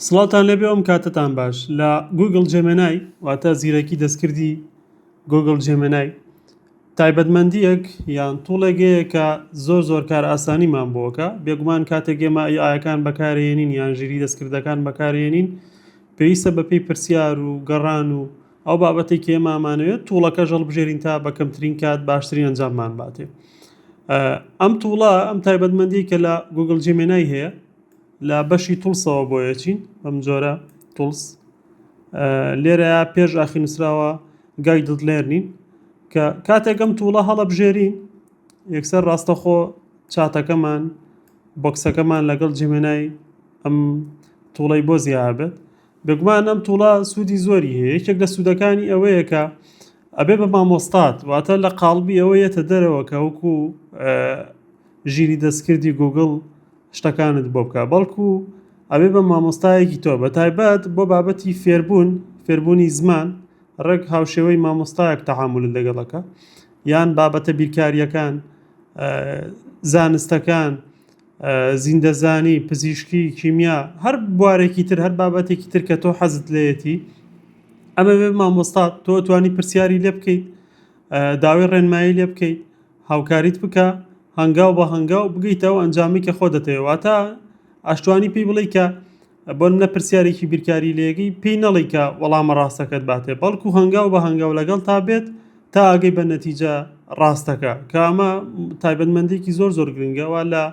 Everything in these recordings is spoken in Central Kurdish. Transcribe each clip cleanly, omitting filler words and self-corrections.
سڵاوتان لێبێ ئەم کاتەتان باش لە Google Gemini واتە زیرەکی دەستکردی Google Gemini تایبەتمەندیەک یان tool ێک هەیە کە زۆر زۆر کار ئاسانیمان بۆکە بێگومان کاتێک ئێمە AI ەکان بەکارێنین یان ژیری دەستکردەکان بەکارێنین پێویستە بەپێی پرسیار و گەڕان و ئەو بابەتێک کە ئێمە ئەمانەوێت tool ەکەش هەڵبژێرین تا بە کەمترین کات باشترین ئەنجاممان باتێ ئەم tool ە ئەم تایبەتمەندی کە لە Google Gemini هەیە لە بەشی tools ەوە بۆ یەچین بەم جۆرە tools لێرە پێش ئاخی نووسراوە guided learning کە کاتێک ئەم tool ە هەڵەبژێرین یەکسەر ڕاستەخۆ چاتەکەمان box ەکەمان لەگەڵ Gemini ئەم tool ەی بۆ زیابێت بێگومان ئەم tool ە سوودی زۆری هەیە یەکێک لە سوودەکانی ئەوەیە کە ئەبێ بە مامۆستات واتە لە قاڵبی ئەوە یەتە دەرەوە کە وەکو ژیری دەستکردی گوگڵ شتەکانت بۆ بکە بەڵکو ئەبێ بە مامۆستایەکی تۆ بە تایبەت بۆ بابەتی فێربوون فێربوونی زمان ڕێک هاوشێوەی مامۆستایەک تەعامولت لەگەڵەکە یان بابەتە بیرکاریەکان زانستەکان زیندەزانی، پزیشکی، کیمیا، هەر بوارێکی تر، هەر بابەتێکی تر کە تۆ حەزت لێیەتی، ئەمە بێ مامۆستا تۆ توانی پرسیاری لێ بکەیت، داوای ڕێنمایی لێ بکەیت، هاوکاریت بکە، هەنگاو بە هەنگاو بگەیتە ئەو ئەنجامی کە خۆ دەتەوێت. واتە ئەشتوانی پێی بڵێی کە بۆ نمونە پرسیارێکی بیرکاری لێگەی پێی نەڵێی کە وەڵامە ڕاستەکەت باتێ بەڵکو هەنگاو بە هەنگاو لەگەڵ تا بێت تا ئاگەی بە نەتیجە ڕاستەکە کە ئەمە تایبەتمەندێکی زۆر زۆر گرنگەوە لە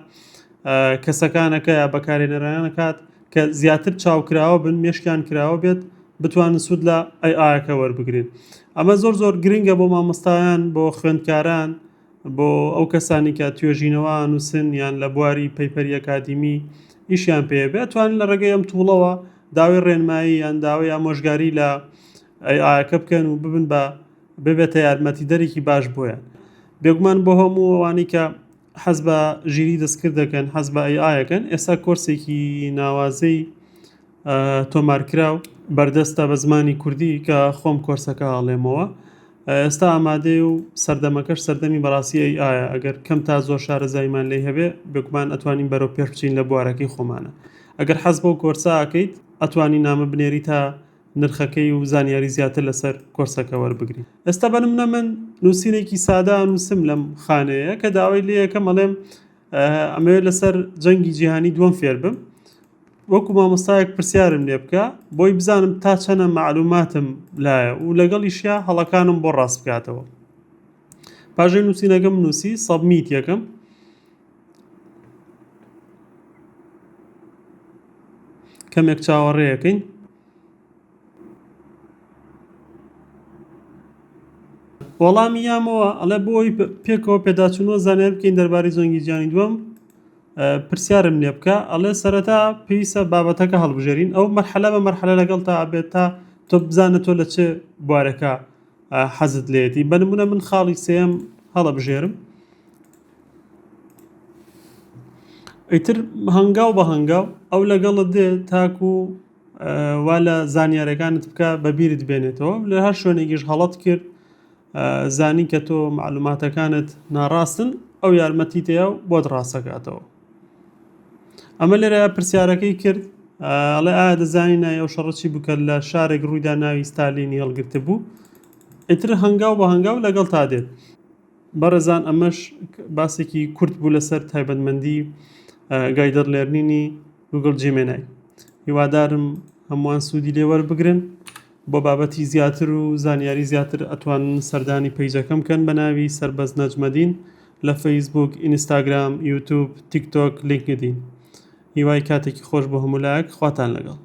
کەسەکانەکە یا بەکارێنەرانەکات کە زیاتر چاوکراوە بن مێشکیان کراوە بێت بتوانن سوود لە AI ەکە وەربگرن ئەمە زۆر زۆر گرنگە بۆ مامۆستایان بۆ خوێندکاران بۆ ئەو کەسانی کە توێژینەوە نووسن یان لە بواری paper ی ئەکادیمی ئیشیان پێ بێت توانن لە ڕێگەی ئەم tool ەوە داوای ڕێنمایی یان داوای ئامۆژگاری لە AI ەکە بکەن و ببن بە ببێتە یارمەتیدەرێکی باش بۆیان بێگومان بۆ هەموو ئەوانەی کە حەز بە ژیری دەستکرد دەکەن حەز بە AI ەکەن ئێستا کۆرسێکی ناوازەی تۆمارکراو بەردەستە بە زمانی کوردی کە خۆم کۆرسەکە ئەڵێمەوە ئێستا ئامادەیە و سەردەمەکەش سەردەمی بەڕاستی AI ە ئەگەر کەم تا زۆر شارەزاییمان لێی هەبێ بێگومان ئەتوانین بەرەو پێش بچین لە بوارەکەی خۆمانە ئەگەر حەز بەو کۆرسە ئەکەیت ئەتوانی نامە بنێری تا نرخەکەی و زانیاری زیاتر لەسەر کۆرسەکە وەربگری ئێستا بە نمونە من نووسینێکی سادە ئەنووسم لەم خانەیە کە داوای لێ یەکەم ئەڵێم ئەمەوێت لەسەر جەنگی جیهانی دووەم فێر بم وەکو مامۆستایەک پرسیارم لێ بکە بۆی بزانم تا چەنە مەعلوماتم لایە و لەگەڵیشیا هەڵەکانم بۆ ڕاست بکاتەوە پاژەی نووسینەکەم نووسی submit یەکەم کەمێک چاوەڕێیەکەین وەڵامی یامەوە ئەڵێ بۆی پێکەوە پێداچوونەوە زانیار بکەین دەربارەی جەنگی جیهانی دووەم پرسیارم لێ بکە ئەڵێ سەرەتا پێویستە بابەتەکە هەڵبژێرین ئەو مەرحەلە بە مەرحەلە لەگەڵ تا ئەبێت تا تۆ بزانە تۆ لە چ بوارەکە حەزت لێتی بە نمونە من خاڵی سێم هەڵەبژێرم ئیتر هەنگاو بە هەنگاو ئەو لەگەڵت دێ تاکو وا لە زانیارەکانت بکە بە بیرت بێنێتەوە لە هەر شوێنێکیش هەڵەت کرد زانی کە تۆ معلوماتەکانت ناڕاستن ئەو یارمەتی تەیە و بۆت ڕاستەکاتەوە ئەمە لێرە پرسیارەکەی کرد ئەڵێ ئایا دەزانی ناوی ئەو شەڕە چی بوو کە لە شارێک ڕوویدا ناوی ستالینی هەڵگرتە بوو ئیتر هەنگاو بە هەنگاو لەگەڵ تا دێت بەڕێزان ئەمەش باسێکی کورت بوو لەسەر تایبەتمەندی guided learning ی Google Gemini هیوادارم هەمووان سوودی لێ وەربگرن بۆ بابەتی زیاتر و زانیاری زیاتر ئەتوانن سەردانی page ەکەم بکەن بە ناوی سەربەست نەجمەدین لە فەیسبوک، ئینستاگرام، یوتوب، تیک تۆک، لینکدین. هیوای کاتێکی خۆش بۆ هەموو لایەک خواتان لەگەڵ.